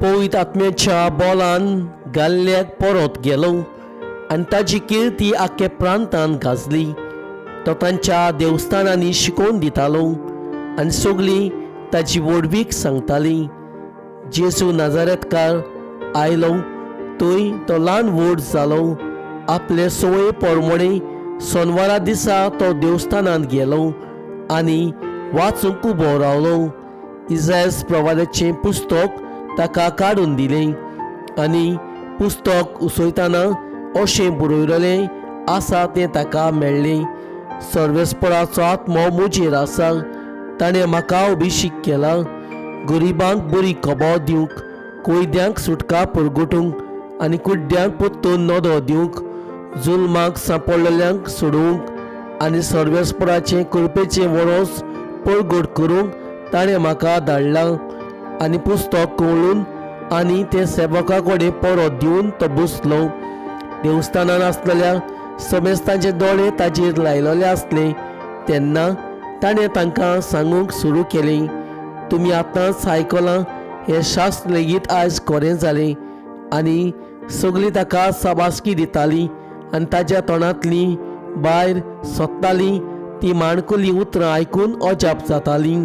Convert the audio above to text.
पवित्र आत्म्याच्या बोलान गाल्ल्याक परत गेलो आनी ताजी किर्ती आख्खे प्रांतान गाजली. तो तांच्या देवस्थानांनी शिकोवन दितालो आनी सगळीं ताजी व्हडवीक सांगताली. जेजू नाजारेतकार आयलो थंय तो ल्हान व्हड जालो. आपले संवये प्रमाणे सोनवारा दिसा तो देवस्थानांत गेलो आनी वाचूंक उबो रावलो. इजायस प्रवादाचें पुस्तक ताका काडून दिलें आनी पुस्तक उसयतना अशें बरयलें आसा तें ताका मेळ्ळें. सर्वेस्पराचो आत्मो म्हजेर आसा, ताणें म्हाका अभिशीक केला गरिबांक बरी खबर दिवंक, कोयद्यांक सुटका परगटूंक आनी कुड्ड्यांक परतून नदो दिवंक, जुलमाक सांपडलेल्यांक सोडोवंक आनी सर्वेस्पराचें कृपेचें वरोस परगट करूंक ताणें म्हाका धाडलां. आनी पुस्तक कवळून आनी तें सेवका कडेन परत दिवन तो बसलो. देवस्थानान आसलेल्या समेस्तांचे दोळे ताचेर लायलेले आसले तेन्ना ताणें तांकां सांगूंक सुरू केलें, तुमी आतांच आयकलां हें शास्त्र लेगीत आयज खरें जालें. आनी सगळीं ताका साबासकी दितालीं आनी ताज्या तोंडांतलीं भायर सोदतालीं तीं माणकुलीं उतरां आयकून अजाप जातालीं.